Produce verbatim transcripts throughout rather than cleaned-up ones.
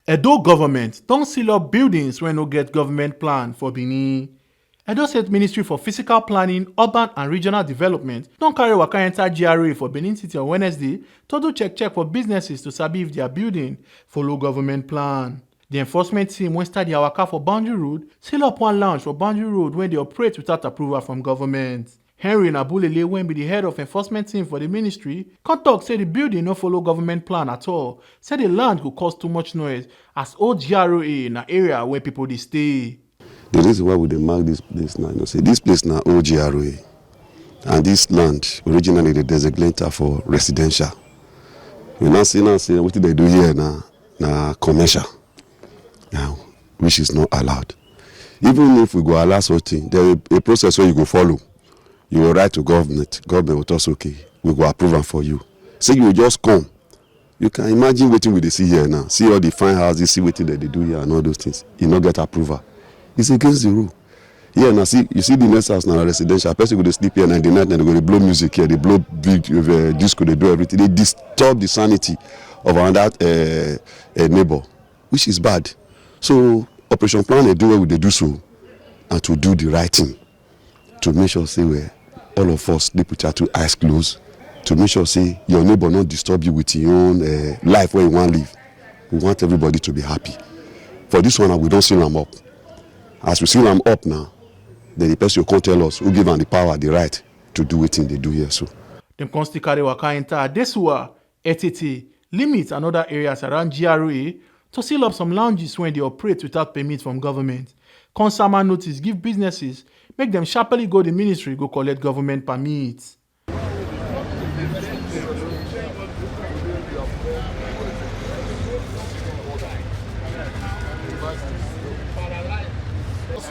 Edo government don seal up buildings wey no get government plan for Benin. Edo State Ministry for Physical Planning, Urban and Regional Development don carry waka enter G R A for Benin City on Wednesday to do check check for businesses to sabi if their building follow government plan. The enforcement team wey start their waka for Boundary Road seal up one lounge for Boundary Road wey dey operate without approval from government. Henry Nabulele, wey be the head of enforcement team for the ministry, come talk say the building no follow government plan at all, say the land go cause too much noise as old G R A na area wey people dey stay. The reason why we dey mark this place now, you know, say this place na old G R A, and this land originally dey designate am for residential. We now see now say wetin dem do here na, na commercial now, which is not allowed. Even if we go allow something, there is a process wey you go follow. You go write to government, government go talk say, "Okay, we go approve am for you." Say you go just come. You can imagine wetin we dey see here now. See all the fine houses, see wetin dem dey do here and all those things. E no get approval. It's against the rule. Here now, see, you see the next house na residential. Person go dey sleep here na, the night na dem go dey blow music here, dey blow big, uh, disco, dey do everything. Dey disturb the sanity of another, uh, uh, neighbor, which is bad. So operation plan dey do wey we dey do so, and to do the right thing, to make sure say we, all of us, sleep with our two eyes closed, to make sure say your neighbor no disturb you with your own, uh, life wey you wan live. We want everybody to be happy. For this one, we don seal am up. As we seal am up now, then the person go come tell us who give am the power, the right to do wetin dey do here so. Dem come still carry waka enter Adesuwa, Etete, Limit and other areas around G R A to seal up some lounges wey dey operate without permit from government. Come sama notice give businesses make dem sharply go the ministry go collect government permit.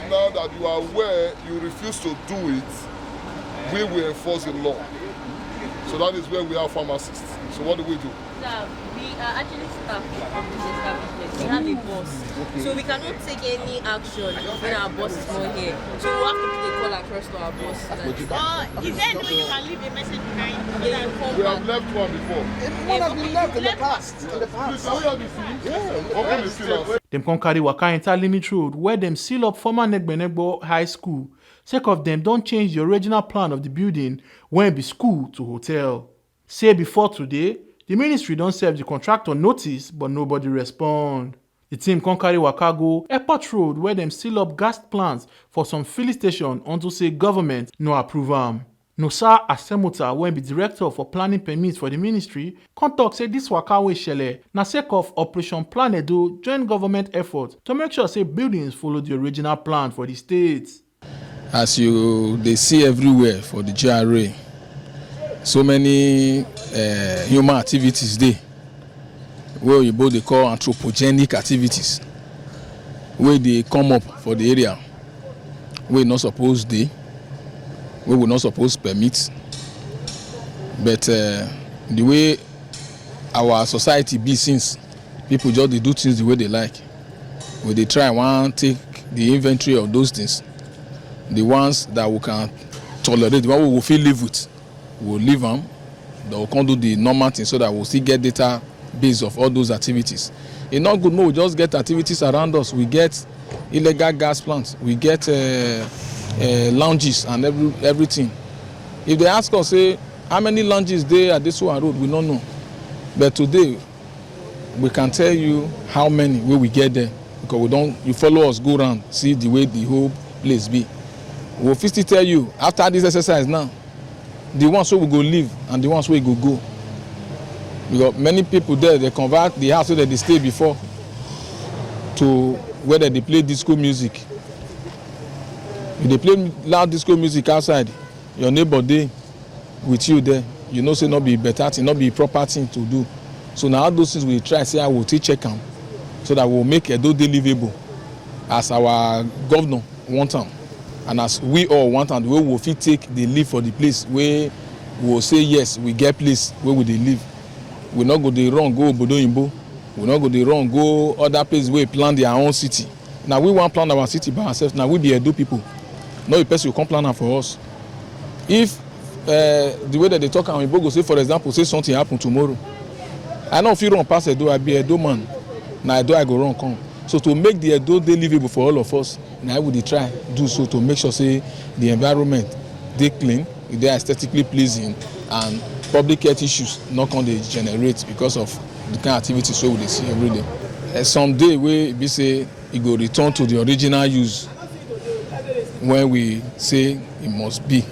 Now that you are aware, you refuse to do it, we will enforce the law. So that is where we are pharmacists. So what do we do? Sir, we are actually staff of this establishment. We have a boss. So we cannot take any action when our boss is not here. So we have to put a call across to our boss. Uh, is there any way you can leave a message behind? Yeah, you come back. We have left one before. One of you left in the past. In the past. Please, can we have the seat? Yeah. Open the seat. Dem come carry waka enter Limit Road, where dem seal up former Negbenegbo High School, sake of dem don change the original plan of the building, wey be school to hotel. Say before today, the ministry don serve the contractor notice, but nobody respond. The team come carry waka go Airport Road, where dem seal up gas plants for some filling station unto say government no approve am. Nosa Asemuta, wey be director for planning permits for the ministry, come talk say this waka wey shele na sake of Operation Plan Edo joint government effort to make sure say buildings follow the original plan for the state. As you dey see everywhere for the G R A, so many, eh, human activities dey, wey oyibo dey call anthropogenic activities, wey dey come up for the area, wey no suppose dey, wey we no suppose permit. But, eh, the way our society be since, people just dey do things the way they like. We dey try wan take the inventory of those things, the ones that we can tolerate, the one we go fit live with, we go leave am. Then we come do the normal thing so that we still get database of all those activities. E no good make we just get activities around us. We get illegal gas plants, we get, uh, uh, lounges and every, everything. If they ask us say how many lounges dey at this one road, we no know. But today, we can tell you how many wey we get there, because we don, you follow us go round, see the way the whole place be. We fit still tell you after this exercise now, the ones wey we go leave and the ones wey go go. Because many people there, they convert the house wey dem dey stay before to where dem dey play disco music. You dey play loud disco music outside, your neighbor dey with you there, you know say no be better thing, no be proper thing to do. So na all those things we try say I will take check am, so that we will make Edo dey livable as our governor want am, and as we all want am, the way we fit take dey live for the place wey we will say yes, we get place wey we dey live. We no go dey run go obodo oyinbo. We no go dey run go other places wey plan their own city. Na we wan plan our city by ourselves. Na we be Edo people, no be person go come plan am for us. If, uh, the way that they talk am, oyibo go say, for example, say something happen tomorrow, I no fit run pass Edo. I be Edo man. Na Edo I go run come. So to make the Edo dey livable for all of us, na we dey try do so to make sure say the environment dey clean, e dey aesthetically pleasing, and public health issues no come dey generate because of the kind activities wey we dey see every day. Eh, some day wey e be say e go return to the original use when we say e must be,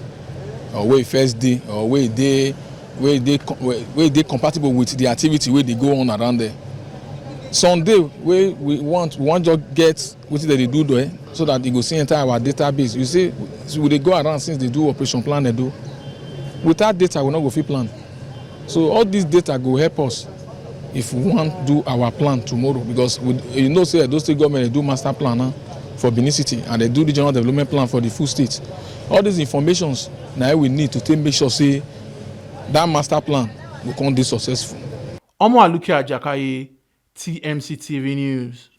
or wey e first dey, or wey e dey, wey e dey co-, wey, wey e dey compatible with the activity wey dey go on around there. Some day wey we want, we wan just get wetin dem dey do there, so that e go still enter our database. You see, we dey go around since dey do Operation Plan Edo. Without data, we no go fit plan. So all this data go help us if we wan do our plan tomorrow, because we, you know say Edo State government dey do master plan now for Benin City, and dem do regional development plan for the full state. All these informations na we need to take make sure say that master plan go come dey successful. Omo Aluke Ajakaye, T M C T V News.